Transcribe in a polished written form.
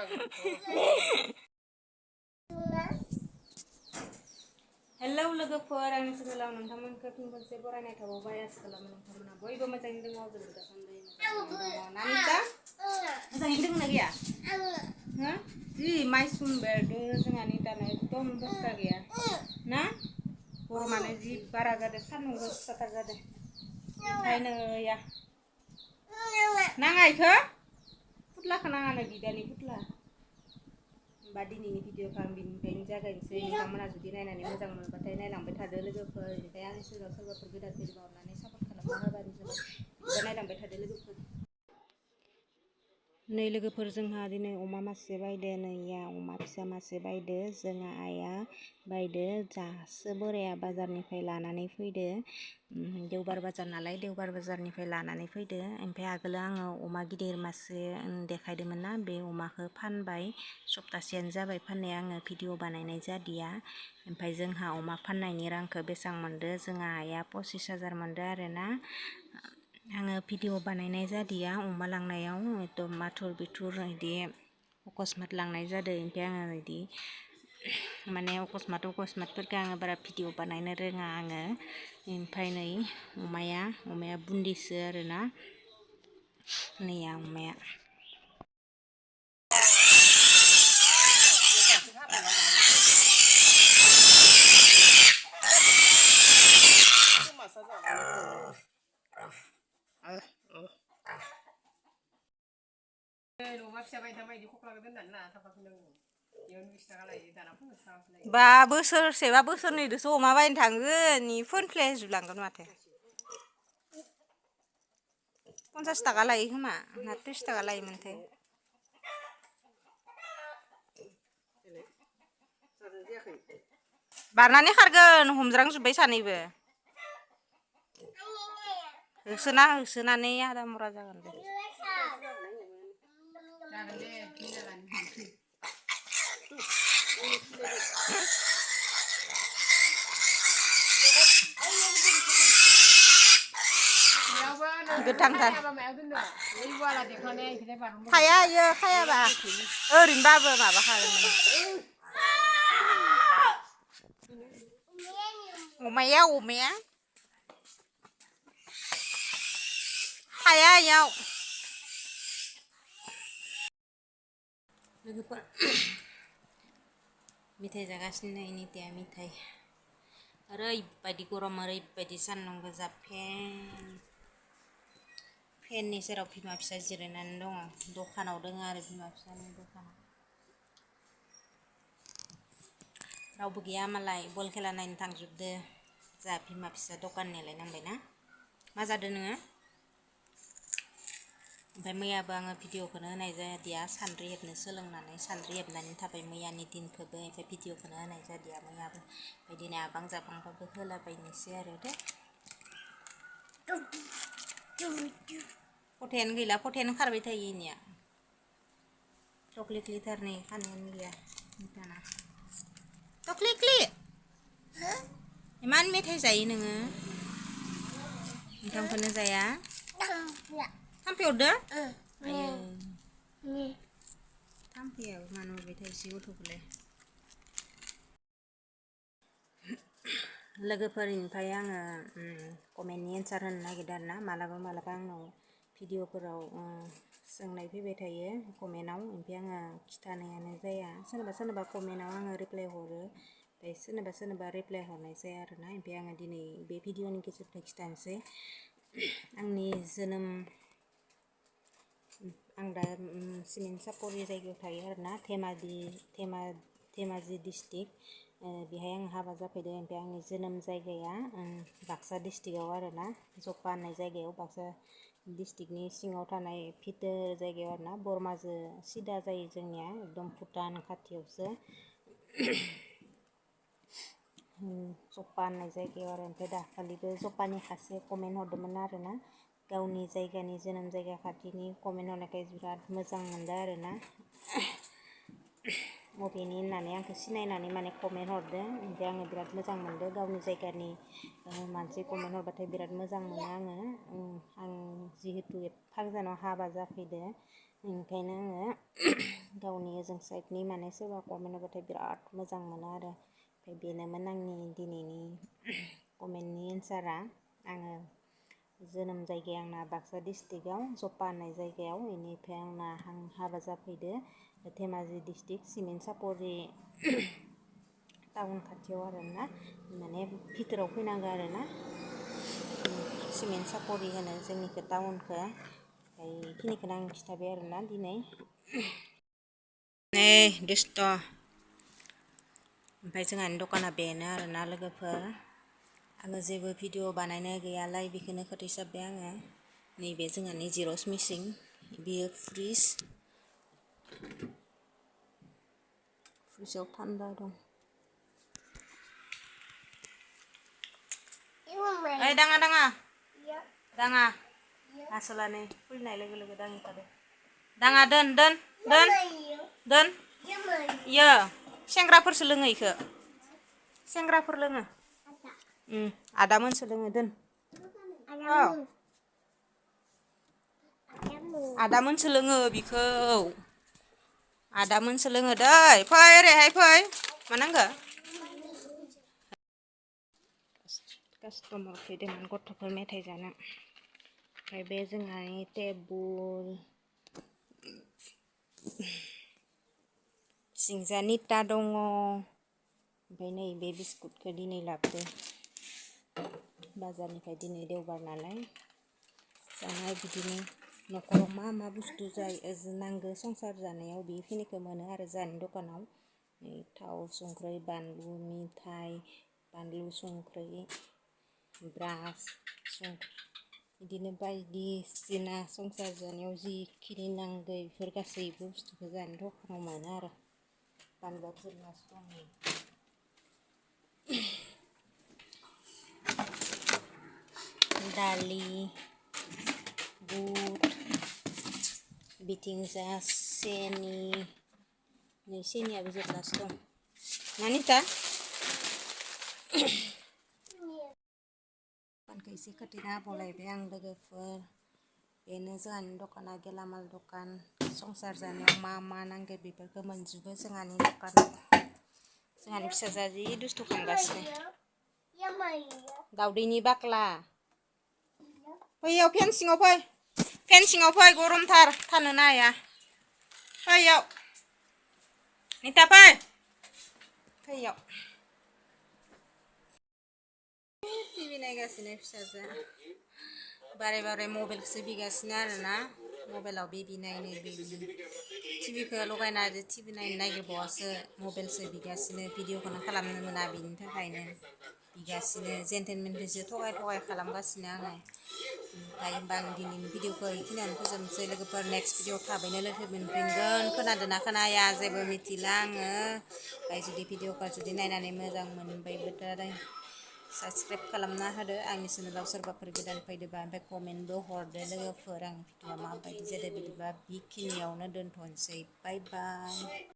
Hello लोगोफोर आंनि चेनेलाव नोंथांमोनखौ फिन खनसे बरायनाय थाबावबाय आसा खालामो नोंथांमोना बयबो मोजाङै दङ जों दासान्दि मोजाङै दङ मोजाङै दंना गैया हो जि माइसुम बेरदों जोंहा नितानो एकदम बस्ता गैया ना गरमानो जि बारा जादों सान्दुं गोसाथार जादों ओंखायनो या नाङा इखो फुथलाखौ नाङानो बिदानि फुथला होमबा दिनैनि भिडिअखौ आं बिनिफ्रायनो जागायनोसै नोंथांमोना जुदि नायनानै मोजां मोनबाथाय नायलांबाय थादो लोगोफोर ओमफ्राय आंनि सेराव सोरबाफोर गोदान फैदोंबा अननानै सापर्ट खालामना होबानो जाबाय बिदिबा नायलांबाय थादो लोगोफोर नै लोगोफोर जोंहा दिनै अमा मासे बायदो नैया अमा फिसा मासे बायदो जोंहा आइया बायदो दासो बोराया बाजारनिफ्राय लानानै फैदो देवबार बाजार नालाय देवबार बाजारनिफ्राय लानानै फैदो ओमफ्राय आगोल आङो अमा गिदिर मासे देखायदोंमोन ना बे अमाखौ फानबाय सप्तासेयानो जाबाय फाननाया आङो भिडिअ बानायनाय जादिया ओमफ्राय जोंहा अमा फाननायनि रांखौ बेसेबां मोनदो जोंहा आइया 25,000 मोनदो आरोना आङो भिडिअ बानायनाय जादिया अमा लांनायाव एकदम माथुर बिथुर बिदि अकस्मात लांनाय जादों ओमफ्राय आङो बिदि माने अकस्मातफोरखौ आङो बारा भिडिअ बानायनो रोङा आङो ओमफ्राय नै अमाया बुन्दिसो आरोना नैया अमाया बा बोसोरसे बा बोसोरनैदोसो अमा बायनो थांगोन फोनफ्ले जुलांगोन माथो 50 थाखा लायो खोमा ना 30 थाखा लायोमोनथाय बारनानै खारगोन हमज्रांजोब्बाय सानैबो होसोनानै आदा मरा जागोन दे गोथांथार थाया इयो खायाबा ओरैनोबाबो माबाखागोन अमाया थाया इयाव लोगोफोर मिथाइ जागासिनो निताया मिथाइ ओरैबायदि गरम ओरैबायदि सान्दुं गोसा फेननि सेराव बिमा फिसा जिरायनानै दङ दखानाव दङ आरो बिमा फिसानि दखानाव रावबो गैया मालाय बल खेला नायनो थांजोबदो जा बिमा फिसा दखान नेलायनांबायना मा जादों नोङो ओमफ्राय मैयाबो आङो भिडिअखौनो होनाय जादिया सान्द्रि हेबनो सोलोंनानै सान्द्रि हेबनानै थाबाय मैयानि दिनखौबो ओमफ्राय भिडिअखौनो होनाय जादिया मैयाबो ओमफ्राय दिनै आबां जाबांबाबो होलाबायनोसै आरो दे फथायानो गैला फथायानो खारबाय थायो इनिया टक्लिक्लिथार नै खानायानो गैया निताना टक्लिक्लि इमान मेथाइ जायो नोङो ओंखामखौनो जाया थाम्फै अरदो आयो थाम्फैयाबो मानो अरबाय थायोसै गथ'खौलाय लोगोफोरनिफ्राय आङो कमेन्टनि एन्सार होनो नागिरदों आरोना मालाबा आंनाव भिडिअफोराव सोंनाय फैबाय थायो कमेन्टआव ओमफ्राय आङो खिथानायानो जाया सोरनोबा कमेन्टआव आङो रिप्लाय हरो ओमफ्राय सोरनोबा रिप्लाय हरनाय जाया आरोना ओमफ्राय आङो दिनै बे भिडिअनि गेजेरजों खिथानोसै आंनि जोनोम आं दा सिमेन्ट सापरि जायगायाव थायो आरोना धेमाजि डिस्ट्रिक्ट बेहाय आं हाबा जाफैदों ओमफ्राय आंनि जोनोम जायगाया बाक्सा डिस्ट्रिक्टआव आरोना जपा होननाय जायगायाव बाक्सा डिस्ट्रिक्टनि सिङाव थानाय भिथोर जायगायाव आरोना बरमाजो सिदा जायो जोंनिया एकदम भुटान खाथियावसो जपा होननाय जायगायाव आरो ओमफ्राय दाखालिबो जपानि सासे कमेन्ट हरदोंमोन आरोना गावनि जायगानि जोनोम जायगा खाथिनि कमेन्ट हरनायखाय बिराद मोजां मोनदों आरोना बबेनि होननानै आंखौ सिनायनानै माने कमेन्ट हरदों ओमफ्राय आङो बिराद मोजां मोनदों गावनि जायगानि मानसि कमेन्ट हरबाथाय बिराद मोजां मोनो आं जिहेतु एफा गोजानाव हाबा जाफैदो ओंखायनो आङो गावनि ओजों साइडनि माने सोरबा कमेन्ट होबाथाय बिराद मोजां मोनो आरो ओमफ्राय बेनोमोन आंनि दिनैनि कमेन्टनि एन्सारा आङो जोनोम जायगाया आंना बाक्सा डिस्ट्रिक्टआव जपा होननाय जायगायाव बेनिफ्राय आंना हाबा जाफैदो धेमाजि डिस्ट्रिक्ट सिमेन्ट सापरि टाउन खाथियाव आरोना माने भितोराव फैनांगौ आरोना सिमेन्ट सापरि होनो जोंनिखौ टाउनखौ ओमफ्राय बेखिनिखौनो आं खिन्थाबाय आरोना दिनै दुस्थ' ओमफ्राय जोंहानि दखाना बेनो आरोना लोगोफोर आङो जेबो भिडिअ बानायनाय गैयालाय बेखौनो खोथैसाबबाय आङो नैबे जोंहानि जिर'क्स मेचिन बेयो फ्रिजआव थान्दा दं ओइ दाङा आसोलानो फैनाय लोगो लोगो दांहैखादो दाङा दोन इयो सेंग्राफोरसो लोङो इखो सेंग्राफोर लोङो आदामोनसो लोङो दोन आदामोनसो लोङो बिखौ आदामोनसो लोङो दै फै ओरैहाय फै मा नांगो कास्टमार फैदोंमोन गथ'फोर मेथाइ जानो ओमफ्राय बे जोंहानि टेबुल सिंजा निता दङ ओमफ्राय नै बे बिस्कुटखौ दिनै लाबोदो बाजारनिफ्राय दिनै देवबार नालाय जानाय बिदिनो न'खराव मा मा बुस्थु जायो नांगौ संसार जानायाव बेखिनिखौ मोनो आरो जोंहानि दखानाव थाव संख्रि बानलु मिथाइ बानलु संख्रि ब्रास बिदिनो बायदिसिना संसार जानायाव जिखिनि नांगौ बेफोर गासैबो बुस्थुखौ जोंहानि दखानाव मोनो आरो बानलुआ बुरजासो दं दालि बुट बिथिंजा सेनि नै सेनियाबो जोबनासो दं नानिता दखानखौ एसे खोथेना होबावलायबाय आं लोगोफोर बेनो जोंहानि दखाना गेलामाल दखान संसार जानायाव मा मा नांगौ बेफोरखौ मोनजोबो जोंहानि दखानाव जोंहानि फिसाजोआ जि दुस्थु खालामगासिनो दावदैनि बाख्ला फैयाव फेन सिङाव फै गरमथार थानोनो हाया फैयाव निता फैयाव टिभि नायगासिनो फिसाजोआ बारे बारे मबाइलखौसो बिगासिनो आरोना मबाइलाव बेबि नायनो टिभिखौ लगायना टिभि नायनो नागिरबावासो मबाइलसो बिगासिनो भिडिअखौनो खालामनो मोना बिनि थाखायनो बिगासिनो जेन्टेलमेनखौसो थगाय खालामगासिनो आङो ओमफ्राय होमबा आं दिनैनि भिडिअखौ बेखिनियावनो फोजोबनोसै लोगोफोर नेक्स्ट भिडिअ थाबैनो लोगो मोनफिनगोन खोनादोंना खोनाया जेबो मिथिला आङो ओमफ्राय जुदि भिडिअखौ जुदि नायनानै मोजां मोनबायब्लाथाय साबसक्राइब खालामना होदो आंनि चेनेलाव सोरबाफोर गोदान फैदोंबा ओमफ्राय कमेन्टबो हरदो लोगोफोर आंनि भिडिअआ माबायदि जादों बिदिबा बेखिनियावनो दोनथ'नोसै बाय बाय